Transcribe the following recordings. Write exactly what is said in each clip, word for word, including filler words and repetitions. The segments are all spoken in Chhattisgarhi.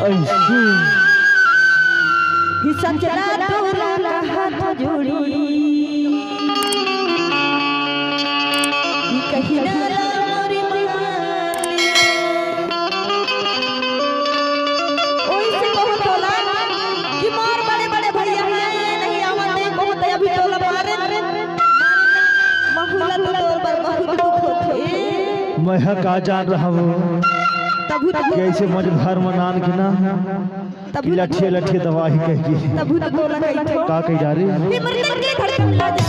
अइसे। कि सचना तोला हाथ जोड़ी, कि कहीं ना ला मोरी मान लिया। ओइसे कहो तोला कि मोर बड़े बड़े भैया हैं, नहीं आवत हे, बहुत अभी तोला मारे। महूला तो तोर बर बहुत दुख होथे। मैं ह का जान रहा हूँ तभू तो कि ऐसे मझधार म नान के ना तभू कि लठिया लठिया दवाई कह के। तभू तो तोला कहिथो। का कही जा रही? हे मरते के धड़कन ला जा।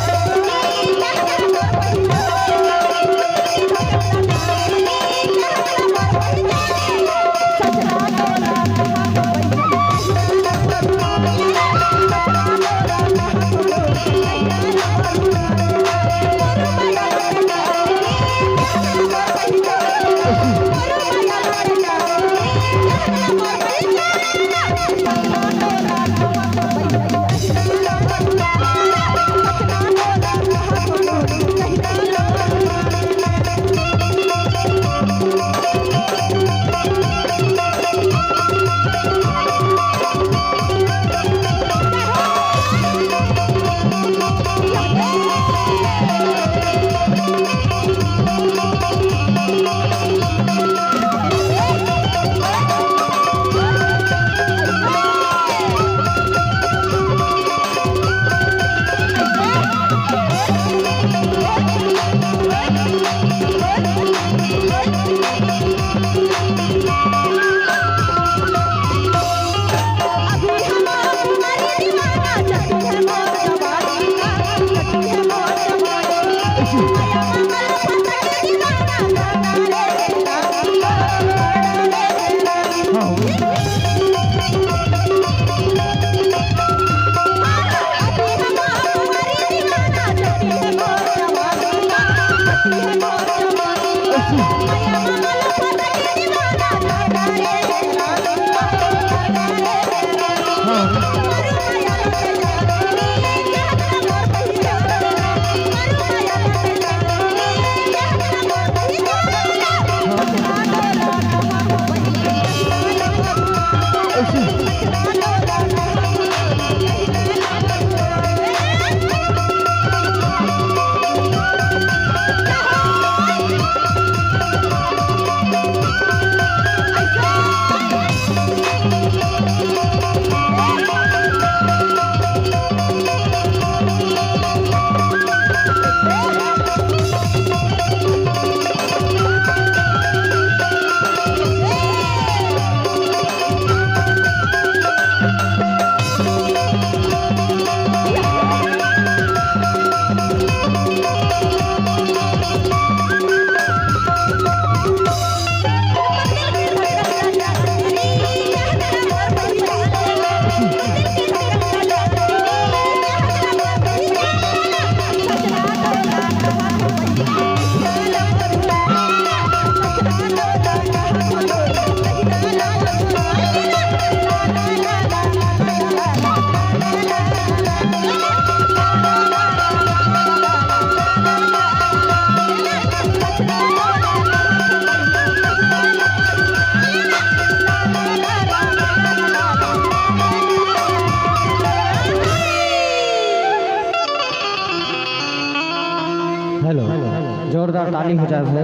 हेलो, जोरदार ताली हो जाए भाई।